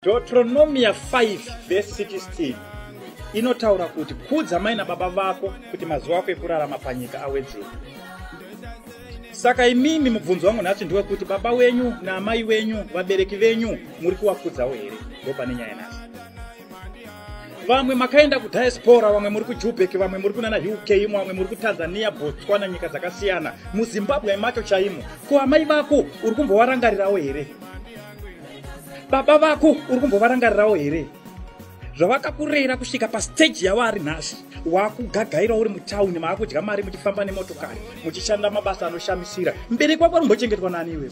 Deuteronomia 5 verse 16 inotaura kuti kudza mai nababa vako kuti mazuva ako ekurarama panyika awedzere. Saka imimi mubvunzo wangu nhasi ndewekuti baba wenyu naamai wenyu, vabereki venyu, muri kuwakudzawo here? Ndopane nyaya nhasi. Vamwe makaenda kudiaspora, vamwe muri kuJubek, vamwe muri kunana UK, vamwe muri kuTanzania, Botswana, nyika dzakasiyana, muZimbabwe macho chaimo. Ko amai vako uri kumbovarangarirawo here? Baba vako uri kumbovarangarirawo here? Zvavakakurera kusvika pastage yavari nhasi, wakugagaira uri mutauni, maakudya mari, muchifamba nemotokari, muchishanda mabasa anoshamisira. Mubereki wako ari kumbochengetwa nani iwewe?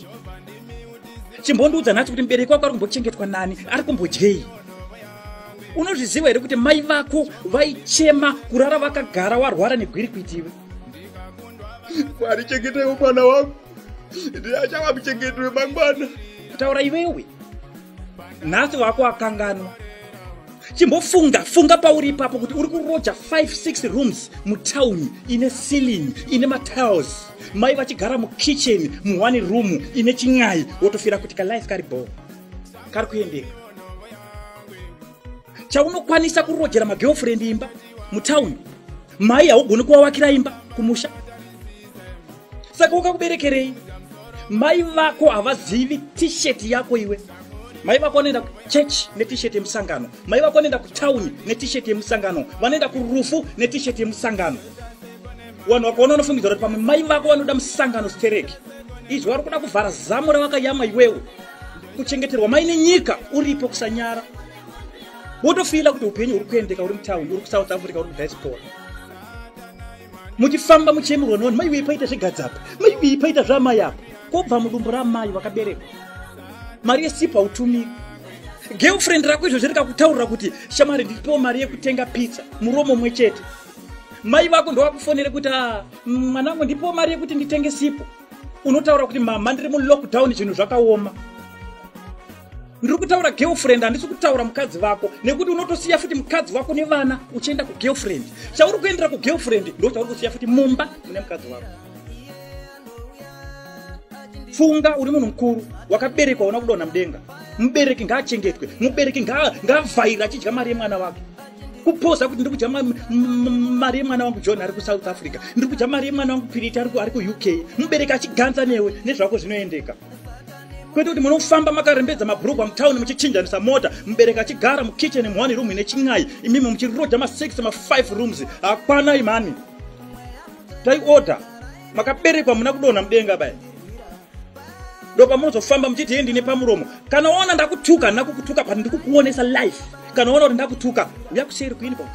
Chimbondiudza nhasi kuti mubereki wako ari kumbochengetwa nani, ari kumbodyei? Unozviziva here kuti mai vako vaichema kurara vakagara warwara negwirikwiti iwe? Mwari, chengetaiwo mwana wangu, ndiye achava muchengeti wemangwana. Kutaura iwewe nhasi wako akanganwa. Chimbofunga, funga pauri ipapo kuti uri kuroja 5-6 rooms mutauni ine ceiling ine matiles, mai vachigara mukitchen mu1 room ine chin'ai, wotofira kuti kalife kari bo kari kuendeka. Chaunokwanisa kurojera magirlfriend imba mutauni, mai haugoni kuvavakira imba kumusha. Saka wakakuberekerei? Mai vako havazivi T-shirt yako iwe. Mai vako vanoenda kuchechi neT-shirt yemusangano, mai vako vanoenda kutauni neT-shirt yemusangano, vanoenda kurufu neT-shirt yemusangano. Vanhu vakaona vanofungidzira kuti pamwe mai vako vanoda musangano stereki. Izvi vari kuda kuvhara zamu ravakayamwa iwewe. Kuchengeterwa mai nenyika uripo, kusanyara. Wotofila kuti upenyu huri kuendeka uri mutauni, uri kuSouth Africa, uri kudiaspora, muchifamba muchiyemurwa nevanhu, mai wei paita zvegadzapa, mai wei paita zvamai apa. Kobva mudumbu ramai vakaberekwa, mari yesipo hautumiri. Girlfriend rako izvozvi rikakutaurira kuti shamwari, ndipiwo mari yekutenga pizza, muromo mwe chete. Mai vako ndovakufonere kuti a mwanangu, ndipiwo mari yekuti nditenge sipo. Unotaura kuti mama, ndiri mulockdown, zvinhu zvakaoma. Ndiri kutaura girlfriend, handisi kutaura mukadzi vako, nekuti unotosiya futi mukadzi wako nevana uchienda kugirlfriend. Chauri kuendera kugirlfriend ndo chauri kusiya futi mumba mune mukadzi wako. Funga uri munhu mukuru, wakaberekwa, una kudonha mudenga. Mubereki ngaachengetwe, mubereki ngaavhaire achidya mari yemwana wake. Kupoza kuti ndiri kudya mari yemwana wangu John ari kuSouth Africa, ndiri kudya mari yemwana wangu Piriti ari kuUK. Mubereki achiganza newe nezvako zvinoendeka, kwete kuti munofamba makarembedza mabhurugwa mutauni muchichinjanisa mota, mubereki achigara mukitchen mu1 room ine chin'ai, imimi muchiroja ma6 ma5 rooms. Hakwana imani taiodha. Makaberekwa, muna kudonha mudenga baya. Ndopamunozofamba muchiti ye ndine pamuromo. Kana waona ndakutuka, handina kukutuka, but ndikukuonesa life. Kana waona kuti ndakutuka, uya kuseri kuinbox,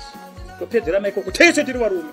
topedzerana ikoko. Tese tiri varume.